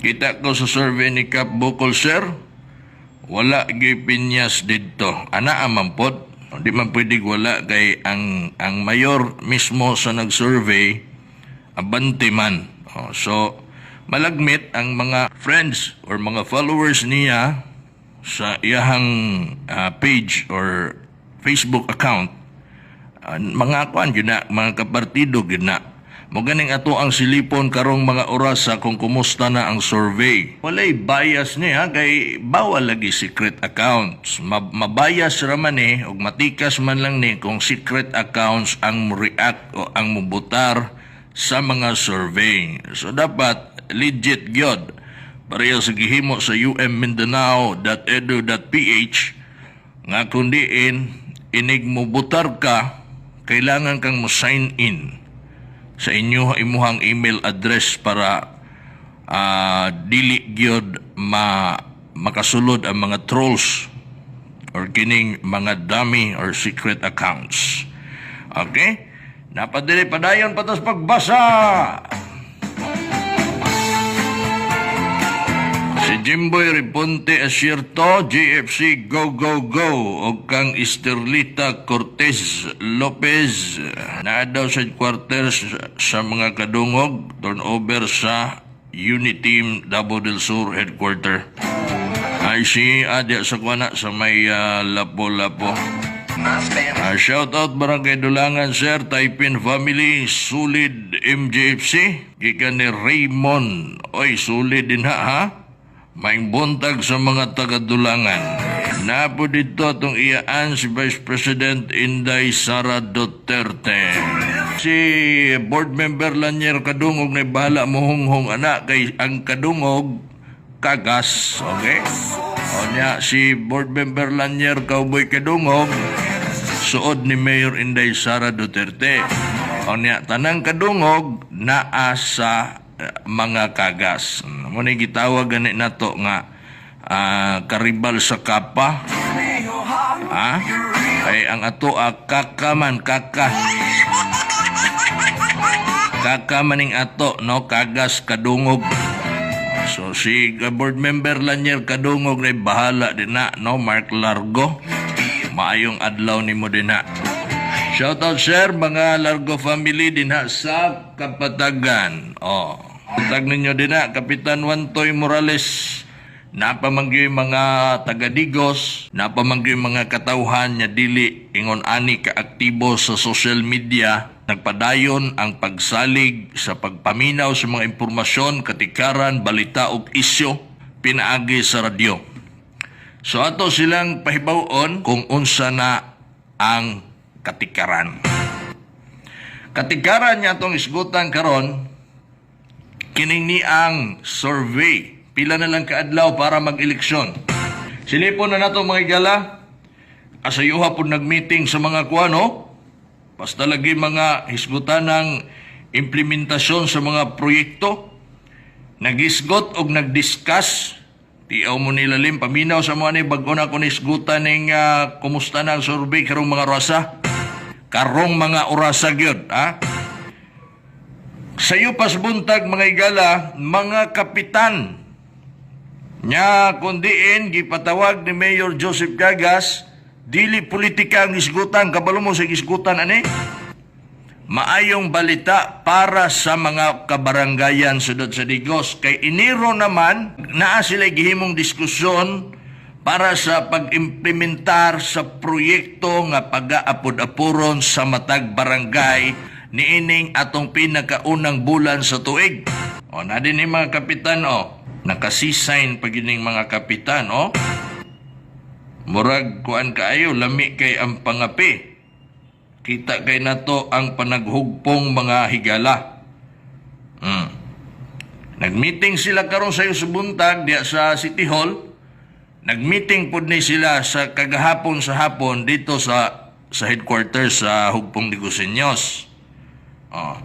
Kita ko sa survey ni Cap Bukol, sir, wala gyud pinyas didto. Ana man pod, di man pwede wala kay ang mayor mismo sa nag-survey abante man. Oh, so malagmit ang mga friends or mga followers niya sa iyahang page or Facebook account, mga kuan gyud na, mga kapartido gyud na. Mo ganing ato ang silipon karong mga orasa kung kumusta na ang survey. Walay bias niya kay bawal lagi secret accounts. Mabias ra man ni og matikas man lang ni kung secret accounts ang mo-react o ang mobutar sa mga survey. So dapat legit gyud. Pareho sa gihimo sa ummindanao.edu.ph nga kung diin inig mo butar ka, kailangan kang mo sign in sa inyo imuhang email address para dili gyud ma makasulod ang mga trolls or kining mga dummy or secret accounts. Okay? Napadili padayon patas pagbasa. Si Jimboy Reponte Asierto, JFC Go Go Go, og kang Esterlita Cortez Lopez, naa daw sa quarters sa mga kadungog, turnover sa Uniteam Davao del Sur Headquarter. Ay si Adya sa kuana sa may Lapo-Lapo. Shout out Barangay Dulangan, sir, Taipin Family, Solid MJFC, gikan ni Raymond. Oy, solid din ha, ha? Maing buntag sa mga taga-Dulangan. Napo dito atong iyaan si Vice President Inday Sara Duterte. Si board member Lanier Kadungog na bahala mohunghong ana kay ang Kadungog kagas, okay? O niya, si board member Lanier Cowboy Kadungog suod ni Mayor Inday Sara Duterte. O niya, tanang Kadungog naa sa mga kagas. Mo ni gitawag gani nato nga karibal sa kapa. Ha? Ay ang ato kaka man kaka. Kaka maning ato no, kagas Kadungog. So si board member Lanier Kadungog na bahala din na no, Mark Largo. Maayong adlaw nimo din na. Shout out, sir, mga Largo family din ha sa Kapatagan. Oh. Tag ninyo din na Kapitan Wantoy Morales. Napamangyoy mga taga-Digos, napamangyoy mga katawhan nya dili ingon ani kaaktibo sa social media, nagpadayon ang pagsalig sa pagpaminaw sa mga impormasyon, katikaran, balita ug isyu pinaagi sa radyo. So ato silang pahibaw-on kung unsa na ang katikaran. Katikaran niya atong isgutan karon kining ni ang survey. Pila na lang kaadlaw para mag-eleksyon. Silipon na nato, mga igala. Asayuha po nag-meeting sa mga kuano. Basta lagi mga hisgutan ng implementasyon sa mga proyekto. Nagisgot og nagdiscuss. Tiaw mo nilalim. Paminaw sa mga ni bago na ko nisgutan ning kumusta na ang survey karong mga orasa. Karong mga orasa gyud, ha? Sayo pas buntag, mga igala, mga kapitan nya kundiin gipatawag ni Mayor Joseph Cagas, dili politika ang isgutan, kabalo mo sa isgutan ani? Maayong balita para sa mga kabaranggayan sudod sa Digos kay Enero naman naa sila gihimong diskusyon para sa pag-implementar sa proyekto nga pag-aapod-apuron sa matag barangay niining atong pinakaunang bulan sa tuig. O na din ni mga kapitan o nakasisign pag ining mga kapitan o murag kuan kaayo, lami kay ang pangapi. Kita kay nato ang panaghugpong mga higala. Nagmeeting sila karon sayo sa buntag diya sa City Hall. Nagmeeting pud ni sila sa kagahapon sa hapon dito sa headquarters sa Hugpong Diguseños. Oh.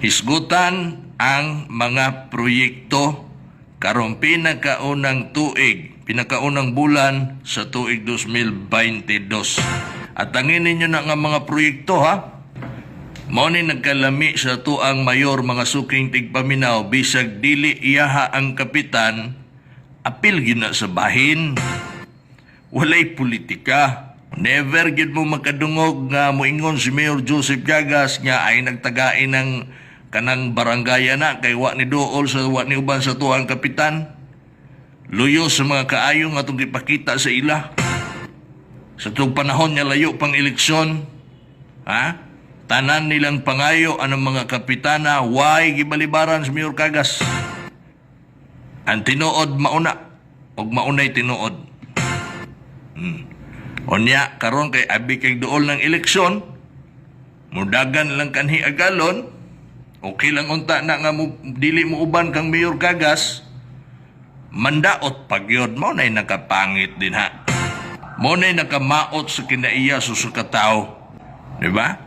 Hisgutan ang mga proyekto karong pinakaunang tuig, pinakaunang bulan sa tuig 2022. At angin ninyo na nga mga proyekto ha. Mao ni nagkalami sa atuang mayor, mga suking tigpaminaw, bisag dili iyaha ang kapitan, apil gyud na sa bahin. Walay politika. Never gyud mo makadungog nga moingon si Mayor Joseph Cagas nga ay nagtagain ng kanang barangay na kay wa ni duol sa wa ni uban sa tuang kapitan. Luyo sa mga kaayo nga atong gipakita sa ila. Sa tuong panahon nga layo pang eleksyon, ha? Tanan nilang pangayo anang mga kapitana, why gibalibaran si Mayor Cagas? Ang tinuod mauna og maunay tinuod. Unya karon kay abi kay duol ng eleksyon, mudagan lang kanhi agalon, okay lang unta na nga mo, dili mo uban kang Mayor Cagas, mandaot pagyod mo na'y nakapangit din ha. Mo na'y nakamaot sa kinaiya sa usa ka tawo. Di ba?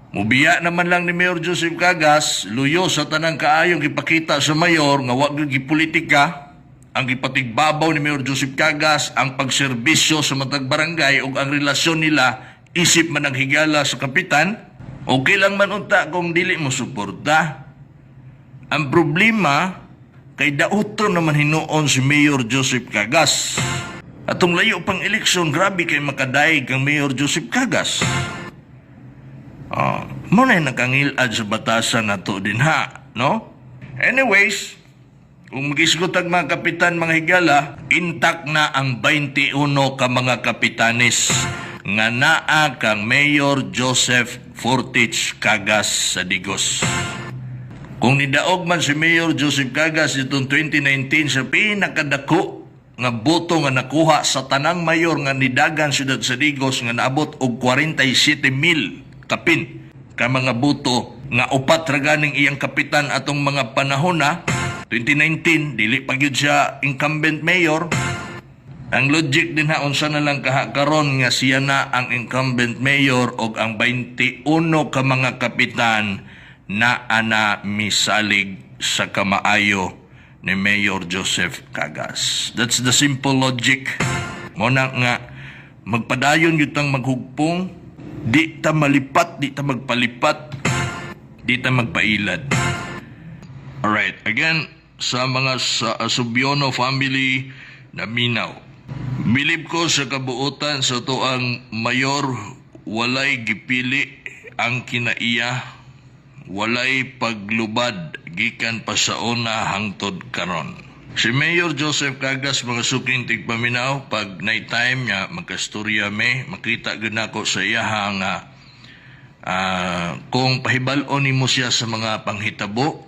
Mubiya naman lang ni Mayor Joseph Cagas, luyo sa tanang kaayong gipakita sa mayor nga wa gyud gipolitika, ang gipatigbabaw ni Mayor Joseph Cagas ang pagserbisyo sa matag barangay ug ang relasyon nila isip man ang higala sa kapitan, okay lang man unta kung dili mo suporta. Ang problema, kay dauto naman hinuon si Mayor Joseph Cagas. Atong layo pang eleksyon, grabe kay makadaig kang Mayor Joseph Cagas. Oh, mo na nakangilad sa batasan nato din ha, no? Anyways, kung magisgot ang mga kapitan, mga higala, intact na ang 21 ka mga kapitanes nga naa kang Mayor Joseph Fortich Cagas sa Digos. Kung nidaog man si Mayor Joseph Cagas itong 2019 sa pinakadako nga boto nga nakuha sa tanang mayor nga nidagan siyudad sa Digos nga naabot og 47 mil kapin ka mga boto nga upat ra ganing iyang kapitan atong mga panahon na 2019, dili pa gyud siya incumbent mayor. Ang logic din ha, unsa na lang kaha karon nga siya na ang incumbent mayor og ang 21 ka mga kapitan na ana misalig sa kamaayo ni Mayor Joseph Cagas? That's the simple logic. Mo na nga magpadayon gyud tang maghugpong, di ta malipat, di ta magpalipat, di ta magpailad. Alright, again, sa mga sa Subiono family na minaw. Bilib ko sa kabuutan sa tuang mayor, walay gipili ang kinaiya, walay paglubad gikan pa sa una hangtod karon. Si Mayor Joseph Cagas, mga suking tigpaminaw, pag night time nga magkastorya me, makita gyud nako sa iyaha nga kung pahibal-on nimo siya sa mga panghitabo,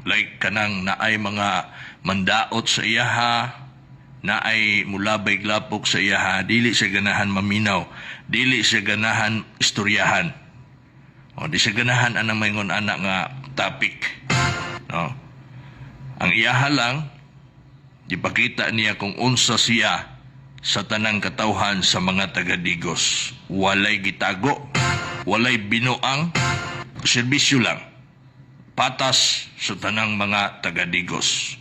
like kanang naay mga mandaot sa iyaha, naay mulabay glapok sa iyaha, dili siya ganahan maminaw, dili siya ganahan istoryahan o di siya ganahan anang maingon ana nga topic, no? Ang iyaha lang, ipakita niya kung unsa siya sa tanang katawhan, sa mga taga-Digos. Walay gitago, walay binuang, serbisyo lang. Patas sa tanang mga taga-Digos.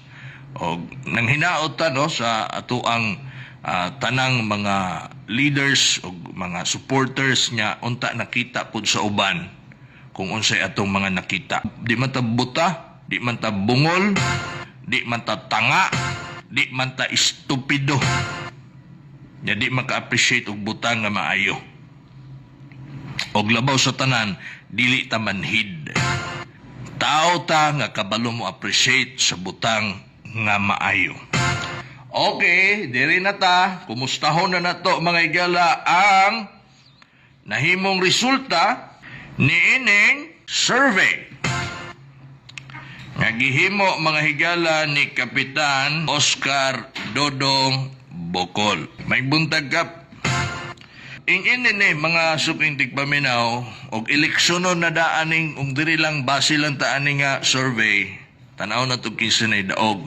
O nang hinaot ta, no, sa atoang tanang mga leaders o mga supporters niya, unta nakita pud sa uban kung unsay atong mga nakita. Di man ta buta, di man ta bungol, di man ta tanga, di man ta estupido. Nya di maka-appreciate og butang nga maayo. Og labaw sa tanan, dili ta manhid. Tao ta nga kabalo mo appreciate sa butang nga maayo. Okay, diri na ta. Kumustahon na nato, mga higala, ang nahimong resulta niining survey nga gihimo, mga higala, ni Kapitan Oscar Dodong Bocol. May buntag, Kap. Ing ini ni mga suking tigpaminaw og eleksyonon na daaning ung diri lang base lang ta ani nga survey, tanaw na to kinsa na daog.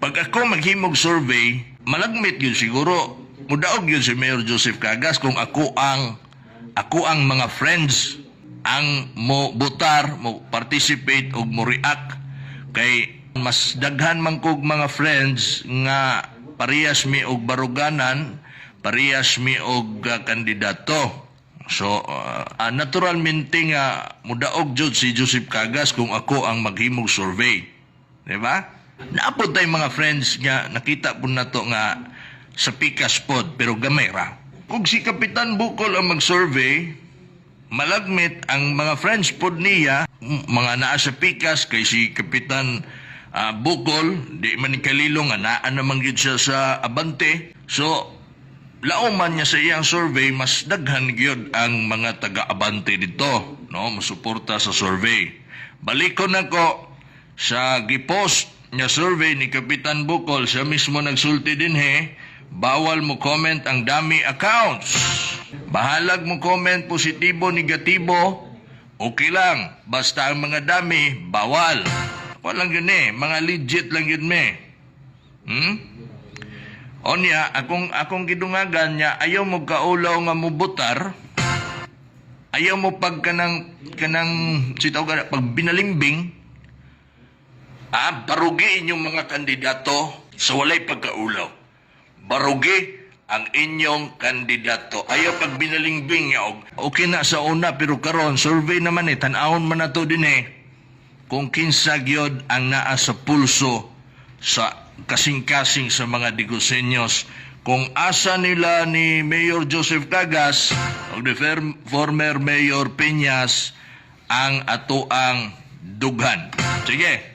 Pag ako maghimog survey, malagmit yun siguro mudaog yun si Mayor Joseph Cagas kung ako ang mga friends ang mo botar, mo participate og mo react, kay mas daghan man kog mga friends nga parehas mi og baruganan, parehas mi og kandidato. So, naturalmente nga mudaog jud si Joseph Cagas kung ako ang maghimog survey. Di ba? Naa pod tay mga friends nga nakita po nato nga sa pikas pod, pero gamay ra. Kung si Kapitan Bukol ang mag-survey, malagmit ang mga friends pod niya, mga naa sa pikas kay si Kapitan Bukol, di man ni kalilo nga naa naman gyud siya sa Abante. So, lauman niya sa iyang survey, mas daghan gyud ang mga taga-Abante dito, no, mosuporta sa survey. Balikon nako sa gipost nga survey ni Kapitan Bukol. Siya mismo nagsulti dinhi, bawal mo comment ang dummy accounts. Bahalag mo comment positibo, negatibo, okay lang. Basta ang mga dummy, bawal. Walang yun eh, mga legit lang yun me. Onya, akong gidungagan niya, ayaw mo kaulaw nga mubutar, ayaw mo pag kanang sitaw ka, pag binalimbing, barugi inyong mga kandidato sa walay pagkaulaw. Barugi ang inyong kandidato. Ayaw pag binalingbing niya. Okay na sa una, pero karon survey naman eh, tan-awon man na to din eh, kung kinsa gyud ang naa sa pulso sa kasing-kasing sa mga Digusenyos. Kung asa nila ni Mayor Joseph Cagas o the former Mayor Peñas ang atoang dughan. Sige.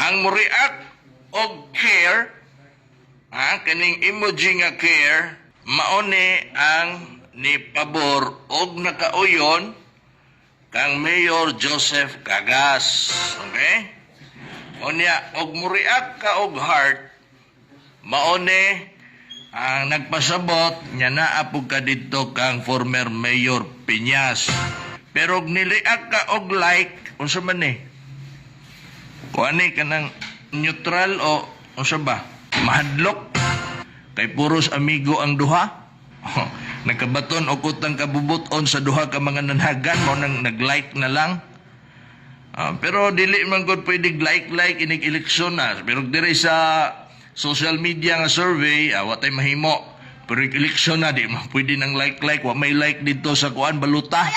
Ang mo-react og care, ha, kaning emoji nga care, maone ang ni pabor og nakauyon kang Mayor Joseph Cagas. Okay? Unya, og mo-react ka og heart, maone ang nagpasabot nga naa pud ka didto kang former Mayor Piñas. Pero og ni-react ka og like, unsa man ni? Kuani kanang neutral o unsa ba? Mahadlok kay puros amigo ang duha. Nagkabaton og kutang kabubuton sa duha ka mga nanhagan mo nang nag-like na lang. Pero dili man gud pwede like like inig eleksyon na. Pero diri sa social media nga survey, wa tay mahimo. Pero ig eleksyon na, di man pwede nang like like, wa may like dito sa kuan baluta.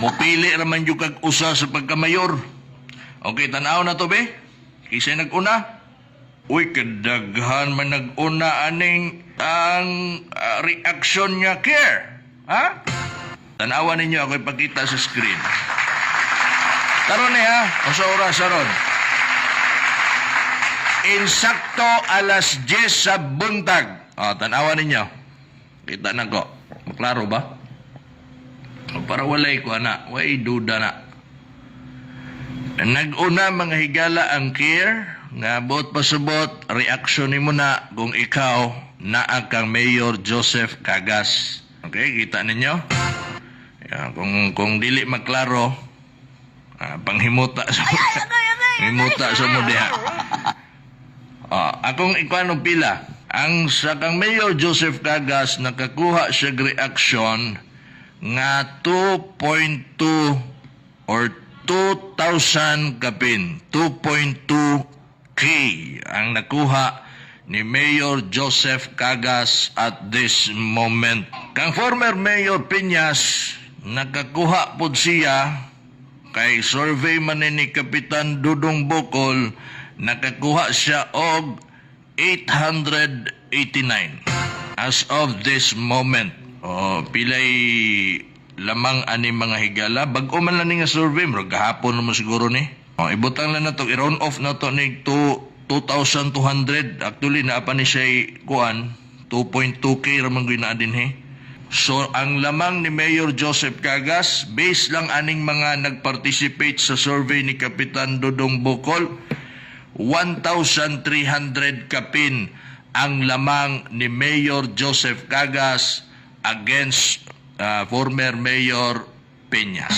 Mupili ra man jud kag usa sa pagkamayor. Okay, tan-aw na to be. Kinsa nag-una? Uy, kadaghan man nag-una aning ang reaction nga care. Ha? Tanawan ninyo, ako ipakita sa screen. Karon ni ha, unsa oras aron? Insakto alas 10 sa buntag. O, tanawan ninyo. Kita na ko. Klaro ba? O, para walay ko ana, way duda na. Nag-una, mga higala, ang care nga buot pasabot reaction nimo na kung ikaw naa kang Mayor Joseph Cagas. Okay, kita ninyo? Ya, kung dili maklaro, pangimuta sa mo diha. Akong ikuan pila. Ang sa kang Mayor Joseph Cagas, nakakuha siya reaction nga 2.2 or 2,000 kapin. 2.2K ang nakuha ni Mayor Joseph Cagas at this moment. Kang former Mayor Piñas, nakakuha pod siya kay survey man ni Kapitan Dudong Bukol, nakakuha siya og 889 as of this moment. Oh, pilay lamang ani, mga higala? Bag-o man lang ni nga survey, murag gahapon naman siguro ni. Oh, ibutang lang na to, i-round off na to ni 2,200. Actually, naa pa ni siya kuan, 2.2K ra man gyud naa dinhi. So, ang lamang ni Mayor Joseph Cagas, based lang aning mga nag-participate sa survey ni Kapitan Dudong Bukol, 1,300 kapin ang lamang ni Mayor Joseph Cagas against former Mayor Peñas.